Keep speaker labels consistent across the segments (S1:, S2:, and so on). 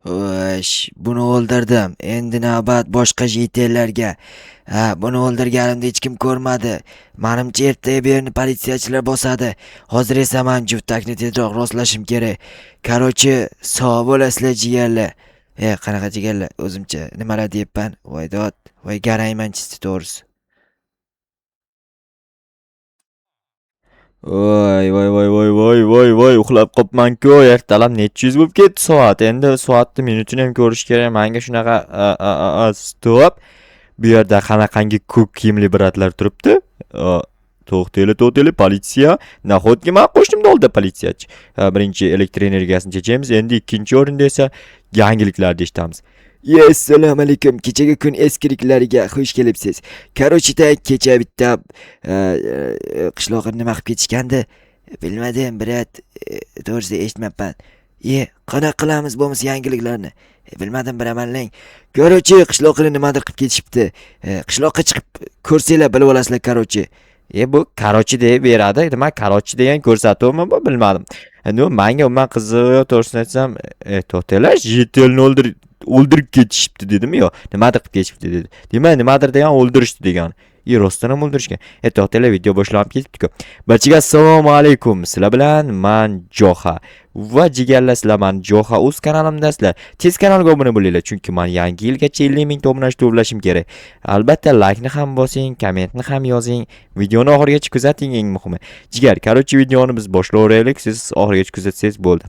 S1: Xo'sh, buni o'ldirdim. Endi navbat boshqa jitellarga. Ha, buni o'ldirganimda hech kim ko'rmadi. Manimcha, ertaga bu yerni politsiyachilar bosadi. Hozir esa man juftakni tezroq rostlashim kerak. Короче, sog' bo'lasizlar, jigarlar. E, qanaqa jigarlar? O'zimcha nimalar deyapman? Voy dod, voy garayman чисто, to'g'risi.
S2: Voy voy voy voy voy voy voy, uxlab qolibman-ku. Ertalab necha yuz bo'lib ketdi soat. Endi soatni minutini ham ko'rish kerak. Manga shunaqa a, a, a, a, стоп. Bu yerda qanaqangi ko'k kiyimli брат lar turibdi? To'xtanglar, to'xtanglar, politsiya. Nahotki man qo'shnimni oldida politsiyachi? Birinchi elektr energiyasini chechamiz, endi ikkinchi o'rinda esa yangiliklarni eshitamiz.
S1: Assalomu alaykum. Kechagi kun eskiliklariga xush kelibsiz. Короче, так, kecha bitta qishloqni nima qilib ketishgandi? Bilmadim, брат. To'g'risi eshitmabman. E, qanaqa qilamiz bo'lmasa yangiliklarni? Bilmadim, bilamanlang. Короче, qishloqni nimadir qilib ketishibdi. Qishloqqa chiqib ko'rsanglar bilib olasizlar, короче.
S2: E, bu короче deb beradi. Nima короче degan ko'rsatuvmi bu, bilmadim. Ну, manga umuman qizig'i yo'q, to'g'risini aytsam, to'xtanglar, житель ni o'ldirib ketishibdi dedimi yo? Nimadir qilib ketishibdi dedi. Demak, nimadir degan o'ldirishdi degan. E, rostdan ham o'ldirishgan. E, to'xtanglar, video boshlanib ketibdi-ku. Barchaga assalomu alaykum. Sizlar bilan man Joha. Va jigarlar, sizlar man Joha o'z kanalimdasizlar. Tez kanalga obuna bo'linglar, chunki man yangi yilgacha 50 ming obunachi to'plashim kerak. Albatta laykni ham bosing, kommentni ham yozing, videoni oxirigacha kuzating eng muhimi. Jigar, короче, videoni biz boshlayveraylik, siz oxirigacha kuzatsangiz bo'ldi.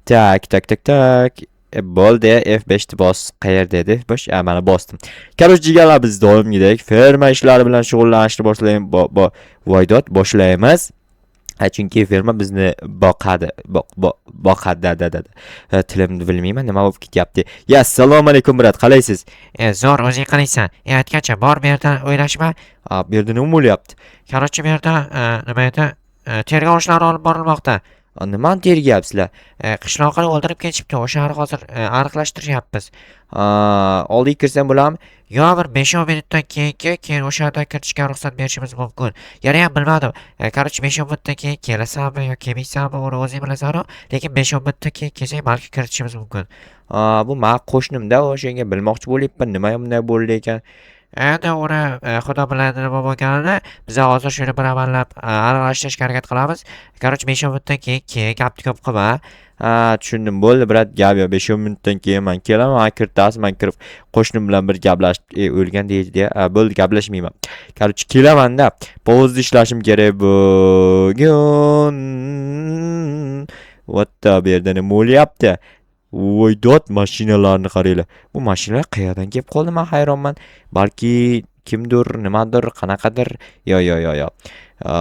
S2: Так, так, так, так. E, bo'ldi, F5 ni bos. Qayerda edi F5? A, mana bosdim. Короче, jigarlar, biz doimgidek ferma ishlari bilan shug'ullanishni boshlaymiz. Bo, voydod boshlaymiz. Ha, chunki ferma bizni boqadi. Boqadi, да, да, да. Ha, tilimni bilmayman, nima bo'lib ketyapti. Ya, assalomu alaykum, брат, qalaysiz?
S3: E, zo'r, o'zing qalaysan? E, aytgancha, bor bu yerda o'ynashma.
S2: A, bu yerda nima bo'lyapti?
S3: Короче, bu yerda nima edi? Tergov ishlari olib borilmoqda.
S2: A, nimani tergayapsizlar?
S3: Qishloqni o'ldirib ketishibdi. O'shani hozir aniqlashtiryapmiz.
S2: A, oldiga kirsam bo'ladimi?
S3: Yo bir 5-10 minutdan keyin o'sha yerdan kiritishga ruxsat berishimiz mumkin. Yana ham bilmadim. Короче, 5-10 minutdan keyin kelasanmi yo kelmaysanmi, uni o'zing bilasan-u, lekin 5-10 minutdan keyin kelsang, balki kiritishimiz mumkin.
S2: A, bu mani qo'shnimda, o'shanga bilmoqchi bo'lyapman, nima bunday bo'ldi ekan.
S3: Endi uni Xudo biladi nima bo'lganini. Biz hozir shuni bir amallab aniqlashtirishga harakat qilamiz. Короче, 5-10 minutdan keyin gapni ko'p qilma.
S2: Ha, tushundim. Bo'ldi, брат, gap yo'q. 5-10 minutdan keyin man kelaman, man kiritasiz, man kirib qo'shnim bilan bir gaplashib, e, o'lgan deydi. Ha, bo'ldi, gaplashmayman. Короче, kelaman-da. Povozda ishlashim kerak bugun. What the, bu yerda nima bo'lyapti? Voy dod, mashinalarni qaranglar. Bu mashinalar qayerdan kelib qoldi, man hayronman. Balki kimdir, nimadir, qanaqadir. Yo, yo, yo, yo.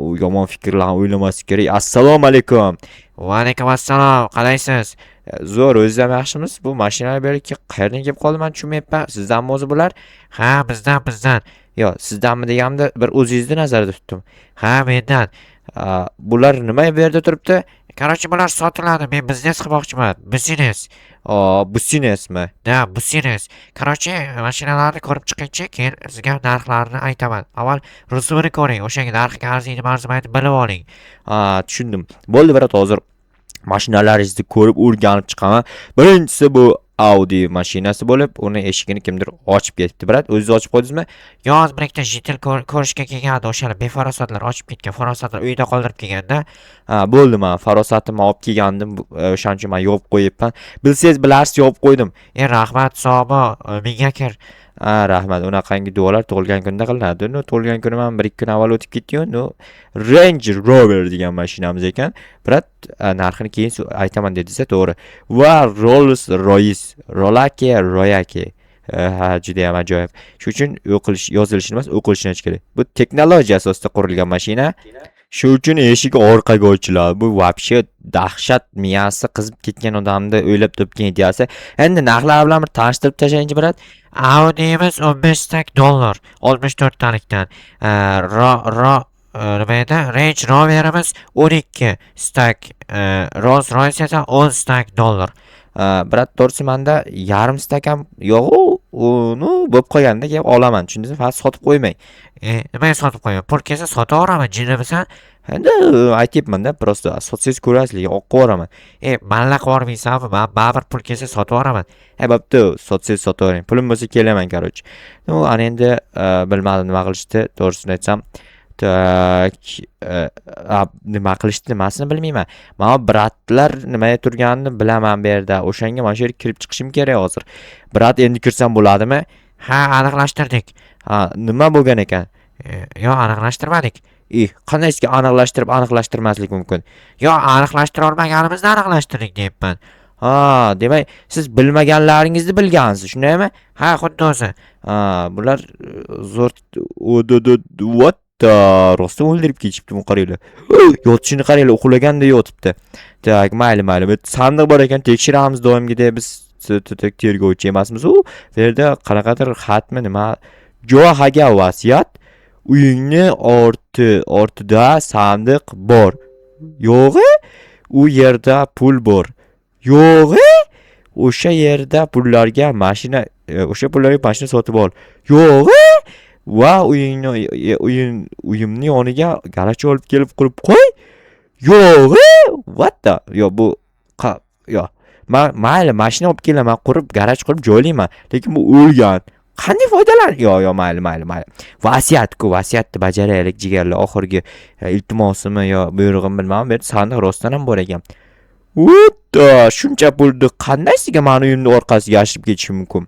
S2: U yomon fikrlarni o'ylamaslik kerak. Assalomu alaykum.
S3: Va alaykum assalom. Qalaysiz?
S2: Zo'r, o'zingiz ham yaxshimisiz? Bu mashinalar bu yerga qayerdan kelib qoldi, man tushunmayapman. Sizdanmi o'zi bular?
S3: Ha, bizdan, bizdan.
S2: Yo, sizdanmi deganimda bir o'zingizni nazarda tutdim.
S3: Ha, mendan.
S2: Bular nima bu yerda turibdi?
S3: Короче, bular sotiladi. Men biznes qilmoqchiman. Biznes.
S2: O, businesmi?
S3: Да, biznes. Короче, mashinalarni ko'rib chiqingchi, keyin sizga narxlarini aytaman. Avval rusumini ko'ring, o'shanga narxiga arziydimi, arzimaydi bilib oling.
S2: Ha, tushundim. Bo'ldi, брат, hozir mashinalaringizni ko'rib o'rganib chiqaman. Birinchisi bu Audi mashinasi bo'lib, uni eshigini kimdir ochib ketibdi, брат. O'zingiz ochib qo'ydingizmi?
S3: Yoz bir ikkita житель ko'rishga kelgandi, o'shalar befarosatlar ochib ketgan, farosatlar uyida qoldirib kelganda.
S2: Ha, bo'ldi, man farosatimni olib kelgandim. O'shaning uchun man yopib qo'yibman. Bilsangiz bilarsiz, yopib qo'ydim.
S3: E, rahmat, sog' bo'l, mingga kir.
S2: Ha, rahmat. Unaqangi duolar tug'ilgan kunda qilinadi. Ну, tug'ilgan kunim ham 1-2 kun avval o'tib ketdi-yu. Ну, Range Rover degan mashinamiz ekan. Брат, narxini keyin aytaman dedingiz, to'g'ri. Va Rolls Royce, Rolake, Royake. Ha, juda ham ajoyib. Shu uchun o'qilish, yozilishini emas, o'qilishini aytish kerak. Bu texnologiya asosida qurilgan mashina. Shu uchun eshigi orqaga ochiladi. Bu вообще dahshat, miyasi qizib ketgan odamni o'ylab topgan ideyasi. Endi narxlar bilan bir tanishtirib tashlayinchi, брат.
S3: Audi'miz 15 стак dollar, 64 talikdan. Ro ro nima edi? Range Rover'imiz 12 стак, Rolls Royce esa 10 стак dollar.
S2: Брат, to'g'risi manda yarim стак ham yo'q-u, uni bo'lib qolganda kelib olaman. Tushundingizmi? Faqat sotib qo'ymang.
S3: E, nimaga sotib qo'yaman? Pul kelsa sotaveraman, jinnimisan?
S2: Endi aytyapman-da, просто sotsangiz ko'rasiz, lekin olib qo'yaveraman.
S3: E, malla qilib yubormaysanmi? Man baribir pul kelsa sotib yuboraman.
S2: E, bo'pti, sotsangiz sotavering. Pulim bo'lsa kelaman, короче. Ну, ana endi bilmadim nima qilishdi, to'g'risini aytsam. Так, nima qilishdi, nimasini bilmayman. Mana брат lar nimaga turganini bilaman bu yerda. O'shanga mana shu yerga kirib chiqishim kerak hozir. Брат, endi kirsam bo'ladimi?
S3: Ha, aniqlashtirdik.
S2: Ha, nima bo'lgan ekan?
S3: E, yo'q, aniqlashtirmadik.
S2: Eh, qanday sizga aniqlashtirib, aniqlashtirmaslik mumkin?
S3: Yo'q, aniqlashtira olmaganimizni aniqlashtirdik deyapman.
S2: Ha, demak, siz bilmaganlaringizni bilgansiz, shundaymi?
S3: Ha, xuddi o'zi.
S2: Ha, bular zo'r what the, rostdan o'ldirib ketishibdi, buni qaranglar. Yotishini qaranglar, uxlagandek yotibdi. Так, mayli, mayli. Bu sandiq bor ekan, tekshiramiz doimgidek biz tergovchi emasmiz. U bu yerda qanaqadir xatmi, nima? Jo'xaga vasiyat. Uyingni ortida sandiq bor. Yo'g'i? U yerda pul bor. Yo'g'i? O'sha yerda pullarga mashina, o'sha pullarga mashina sotib ol. Yo'g'i? Va uyingni uyimni yoniga garaj olib kelib qurib qo'y. Yo'g'i? What the? Yo'q, bu yo'q. Man mayli, mashina olib kelaman, qurib, garaj qurib joylayman. Lekin bu o'lgan. Qanday foydalan? Yo'q, yo'q, mayli, mayli, mayli. Vasiyat-ku, vasiyatni bajaraylik, jigarlar. Oxirgi iltimosimmi yo buyrug'im bilmadim. Bu yerda sandiq rostdan ham bor ekan. What the? Shuncha pulni qandaysiga mani uyimni orqasiga yashirib ketishi mumkin?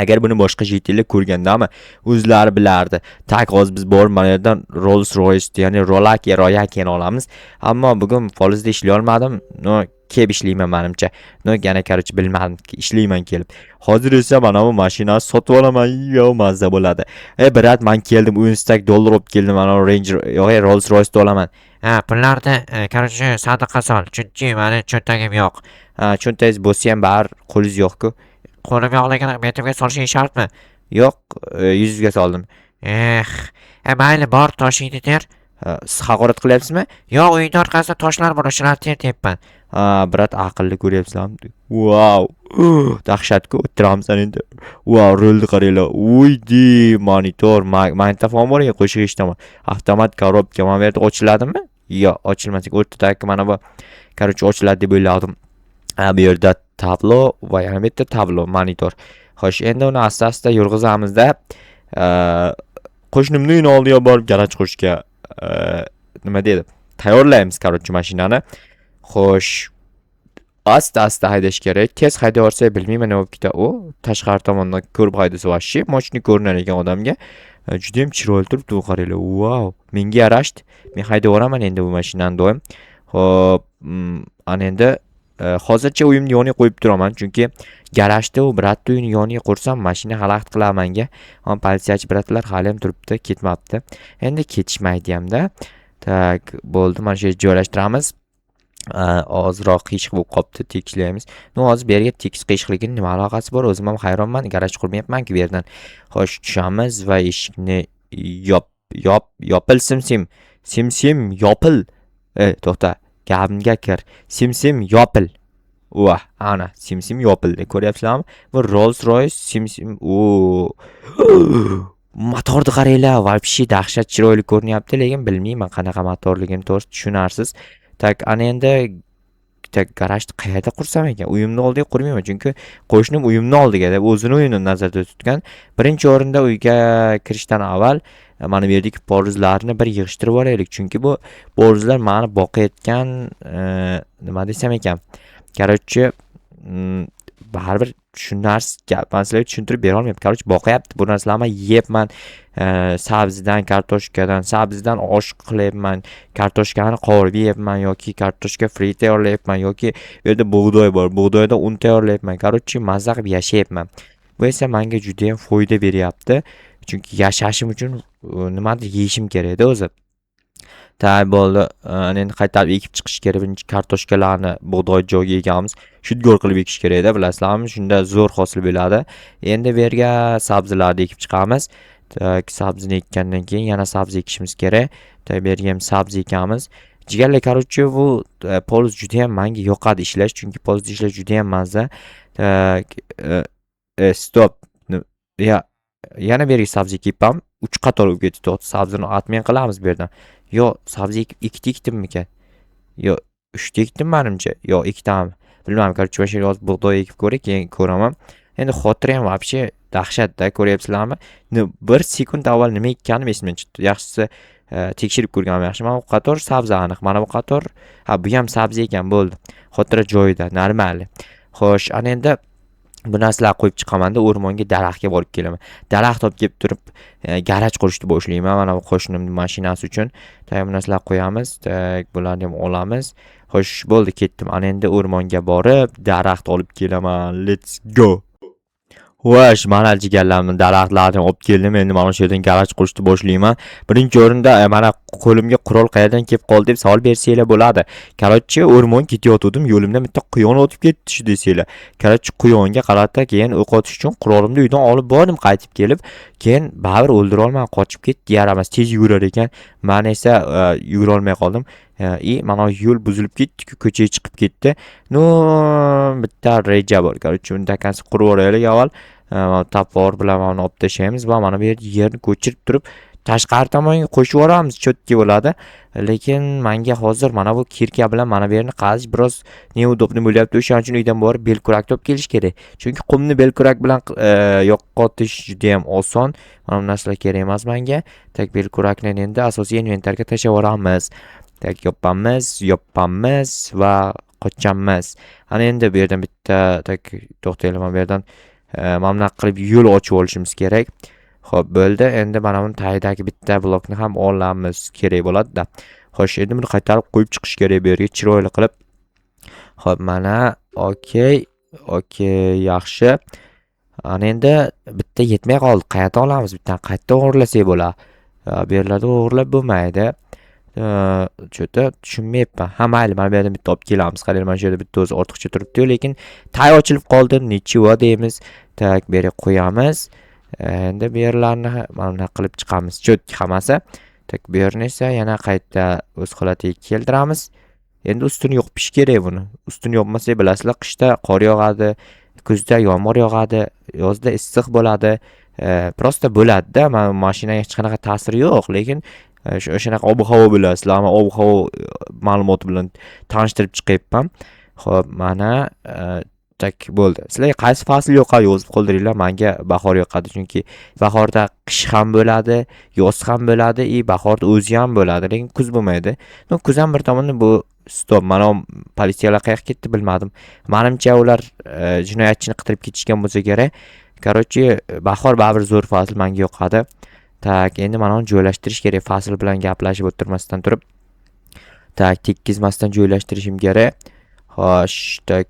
S2: Agar buni boshqa житель lar ko'rgandami, o'zlari bilardi. Так, hozir biz borib mana yerdan Rolls Royce, ya'ni Rolaki, Royakini olamiz. Ammo bugun polizda ishlay olmadim. Но, kelib ishlayman manimcha. Но, yana, короче, bilmadim, ishlayman kelib. Hozir esa mana bu mashinani sotib olaman, yo mazza bo'ladi. E, брат, man keldim, 10 стак dollar olib keldim, mana Range, yo'q, Rolls Royce olaman.
S3: Ha, pullarni, короче, sandiqqa sol, chunki mani cho'ntagim yo'q.
S2: Ha, cho'ntagingiz bo'lsa ham baribir qo'lingiz yo'q-ku.
S3: Qo'lim yo'qligini betimga solishing shartmi?
S2: Yo'q, yuzingizga soldim.
S3: Eh, e, mayli, bor toshingni ter.
S2: Ha, siz haqorat qilyapsizmi?
S3: Yo'q, uyni orqasida toshlar bor, o'shalarni ter deyapman.
S2: Ha, брат, aqlli ko'ryapsizlarmi? Vau! Dahshat-ku, o'tiramiz endi. Vau, rulni qaranglar. Uydi, monitor, magnitofon bor ekan, qo'shiq eshitaman. Avtomat коробка mana bu yerda ochiladimi? Yo'q, ochilmas. O'rtadagi mana bu, короче, ochiladi deb o'yladim. Ha, bu yerda tablo va yana bitta tablo, monitor. Xo'sh, endi uni asta-asta yurg'izamizda, qo'shnimni uyini oldiga borib garaj qurishga nima deydi? Tayyorlaymiz, короче, mashinani. Xo'sh, asta-asta haydash kerak. Tez haydayorsak bilmayman nima bo'lib ketadi. U tashqari tomondan ko'rib haydasa вообще мощный ko'rinar ekan odamga. Judayam chiroyli turibdi bu, qaranglar. Vau, menga yarashdi. Men haydayveraman endi bu mashinani doim. Xo'p, ana endi hozircha uyimni yoniga qo'yib turaman, chunki garajda u брат ni uyini yoniga qursam mashina xalaqit qiladi menga. Ammo politsiyachi брат lar hali ham turibdi, ketmabdi. Endi ketishmaydi hamda. Так, bo'ldi, mana shu yerga joylashtiramiz. Ozroq qiyshiq bo'lib qolibdi, tekislaymiz. Ну, hozir bu yerga tekis qiyshiqligini nima aloqasi bor? O'zim ham hayronman. Garaj qurmayapman-ku bu yerdan. Xo'sh, tushamiz va eshikni yop, yop, yopil sim-sim. Sim-sim yopil. E, to'xta. Gapimga kir. Sim-sim yopil. Vah, ana sim-sim yopildi. Ko'ryapsizlarmi? Bu Rolls Royce sim-sim. O. Motorni qaranglar, вообще dahshat chiroyli ko'rinyapti, lekin bilmayman qanaqa motorligini, to'g'risi tushunarsiz. Так, ana endi так garajni qayerda qursam ekan? Uyimni oldiga qurmayman, chunki qo'shnim uyimni oldiga deb o'zini uyini nazarda tutgan. Birinchi o'rinda uyga kirishdan avval mana bu yerdagi polizlarni bir yig'ishtirib olaylik, chunki bu polizlar mani boqayotgan, nima desam ekan. Короче, baribir tushunarsiz gap. Man sizlarga tushuntirib bera olmayapman. Короче, boqyapti. Bu narsalarni man yeyapman. Sabzidan, kartoshkadan, sabzidan osh qilyapman. Kartoshkani qovurib yeyapman yoki kartoshka fri tayyorlayapman yoki bu yerda bug'doy bor. Bug'doydan un tayyorlayapman. Короче, mazza qilib yashayapman. Bu esa menga judayam foyda beryapti. Chunki yashashim uchun nimadir yeyishim kerakda o'zi. Так, bo'ldi. Ana endi qaytarib ekib chiqish kerak. Birinchi kartoshkalarni bug'doy joyiga ekamiz. Shudgor qilib ekish kerakda, bilasizlarmi? Shunda zo'r hosil bo'ladi. Endi bu yerga sabzilarni ekib chiqamiz. Так, sabzini ekkandan keyin yana sabzi ekishimiz kerak. Так, bu yerga ham sabzi ekamiz. Jigarlar, короче, bu poliz juda ham menga yoqadi ishlash, chunki polizda ishlash juda ham mazza. Так, стоп. Ya, yana bu yerga sabzi ekyapman. 3 qator bo'lib ketdi. To'xta, sabzini отмен qilamiz bu yerdan. Yo, sabzi ikkita ekdimmikan? Yo, uchta ekdim manimcha. Yo, ikkitami? Bilmadim, короче, mana shu yerga hozir bug'doy ekib ko'ray, keyin ko'raman. Endi xotira ham вообще dahshatda, ko'ryapsizlarmi? Bir sekund avval nima ekkanim esimdan chiqdi. Yaxshisi tekshirib ko'rganim yaxshi. Mana bu qator sabzi aniq. Mana bu qator, ha, bu ham sabzi ekan, bo'ldi. Xotira joyida, normal. Xo'sh, ana endi bu narsalarni qo'yib chiqamanda o'rmonga daraxtga borib kelaman. Daraxt olib kelib turib, garaj qurishni boshlayman. Mana bu qo'shnimning mashinasi uchun. Так, bu narsalarni qo'yamiz. Так, bularni ham olamiz. Xo'sh, bo'ldi, ketdim. Ana endi o'rmonga borib, daraxt olib kelaman. Let's go. Xo'sh, mana jigarlarim, daraxtlarni olib keldim. Endi mana shu yerdan garaj qurishni boshlayman. Birinchi o'rinda mana qo'limga qurol qayerdan kelib qoldi deb savol bersanglar bo'ladi. Короче, o'rmon ketayotgandim, yo'limdan bitta quyon o'tib ketdi shu desanglar. Короче, quyonga qarata keyin o'q otish uchun qurolimni uydan olib bordim qaytib kelib. Keyin baribir o'ldira olmadim, qochib ketdi, yaramas, tez yugurar ekan. Men esa yugura olmay qoldim. И mana yo'l buzilib ketdi, ko'chaga chiqib ketdi. Ну, bitta reja bor. Короче, uni takansi qurib yuboraylik avval. Topor bilan mana olib tashlaymiz va mana bu yerda yerni ko'chirib turib tashqari tomonga qo'shib yuboramiz, чётко bo'ladi. Lekin menga hozir mana bu кирка bilan mana bu yerni qazish biroz неудобно bo'lyapti. O'shaning uchun uydan borib belkurak topib kelish kerak. Chunki qumni belkurak bilan yo'qotish juda ham oson. Mana bu narsalar kerak emas menga. Так, belkurakni endi asosiy inventarga tashlab yuboramiz. Так, yopamiz, yopamiz va qochamiz. Ana endi bu yerdan bitta, так, to'xtanglar, mana bu yerdan mana bunaqa qilib yo'l ochib olishimiz kerak. Xo'p, bo'ldi. Endi mana buni tagidagi bitta blokni ham olamiz, kerak bo'ladi-da. Xo'sh, endi buni qaytarib qo'yib chiqish kerak bu yerga chiroyli qilib. Xo'p, mana, okey, okey, yaxshi. Ana endi bitta yetmay qoldi. Qayerdan olamiz bittani? Qayerdan o'g'irlasak bo'ladi? Bu yerlarda o'g'irlab bo'lmaydi. Чё-то tushunmayapman. Ha, mayli, mana bu yerdan bitta olib kelamiz. Qaranglar, mana shu yerda bitta o'zi ortiqcha turibdi-yu, lekin tay ochilib qoldi. Ничего deymiz. Так, bu yerga qo'yamiz. Endi bu yerlarni mana bunaqa qilib chiqamiz. Чётко hammasi. Так, bu yerni esa yana qayta o'z holatiga keltiramiz. Endi ustini yopish kerak buni. Ustini yopmasak, bilasizlar, qishda qor yog'adi, kuzda yomg'ir yog'adi, yozda issiq bo'ladi. Просто bo'ladi-da, mana mashinaga hech qanaqa ta'siri yo'q, lekin o'shanaqa ob-havo bo'ladi. Sizlarni ob-havo ma'lumoti bilan tanishtirib chiqyapman. Xo'p, mana так, bo'ldi. Sizlarga qaysi fasl yoqadi yozib qoldiringlar. Menga bahor yoqadi, chunki bahorda qish ham bo'ladi, yoz ham bo'ladi и bahorda o'zi ham bo'ladi, lekin kuz bo'lmaydi. Ну, kuz ham bir tomondan bu. Стоп, mana politsiyalar qayoqqa ketdi bilmadim. Manimcha ular jinoyatchini qidirib ketishgan bo'lsa kerak. Короче, bahor baribir zo'r fasl, menga yoqadi. Так, endi mana uni joylashtirish kerak, fasl bilan gaplashib o'tirmasdan turib. Так, tekkizmasdan joylashtirishim kerak. Xo'sh, так,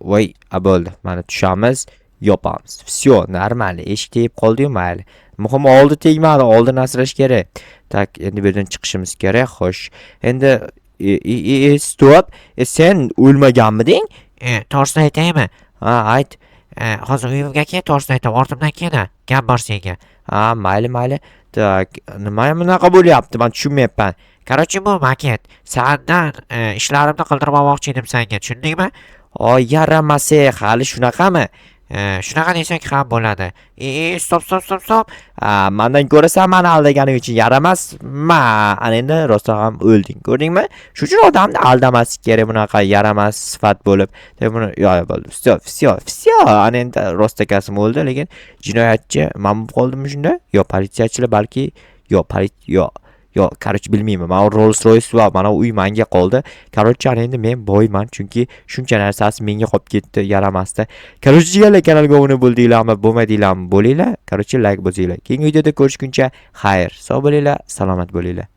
S2: voy, a bo'ldi. Mana tushamiz, yopamiz. Всё, нормально. Eshik tegib qoldi-yu, mayli. Muhimi oldi tegmadi, oldini asrash kerak. Так, endi bu yerdan chiqishimiz kerak. Xo'sh, endi стоп. Sen o'lmaganmiding?
S3: To'g'risini aytaymi?
S2: Ha, ayt.
S3: Hozir uyimga kel, to'g'risini aytaman. Ortimdan kelma. Gap bor senga.
S2: Ha, mayli, mayli. Так, nima bunaqa bo'lyapti? Men tushunmayapman.
S3: Короче, bu maket. Sandan ishlarimni qildirib olmoqchi edim senga, tushundingmi?
S2: Oy, yaramasa, hali shunaqami?
S3: Shunaqa desak ham bo'ladi. Стоп, стоп, стоп, стоп.
S2: Ha, mandan ko'ra san mani aldaganing uchun yaramas. Ma, ana endi rostdan ham o'lding. Ko'rdingmi? Shu uchun odamni aldamaslik kerak bunaqa yaramas sifat bo'lib. Deb buni yo, yo, bo'ldi. Всё, всё, всё. Ana endi rost akasim o'ldi, lekin jinoyatchi men bo'lib qoldimmi shunda? Yo, politsiyachilar balki, yo, yo, yo, короче, bilmayman. Mana Rolls Royce va mana uy menga qoldi. Короче, ana endi men boyman, chunki shuncha narsasi menga qolib ketdi yaramasda. Короче, jigarlar, kanalga obuna bo'ldinglarmi, bo'lmadinglarmi, bo'linglar. Короче, like bosinglar. Keyingi videoda ko'rishguncha xayr. Sog' bo'linglar, salomat bo'linglar.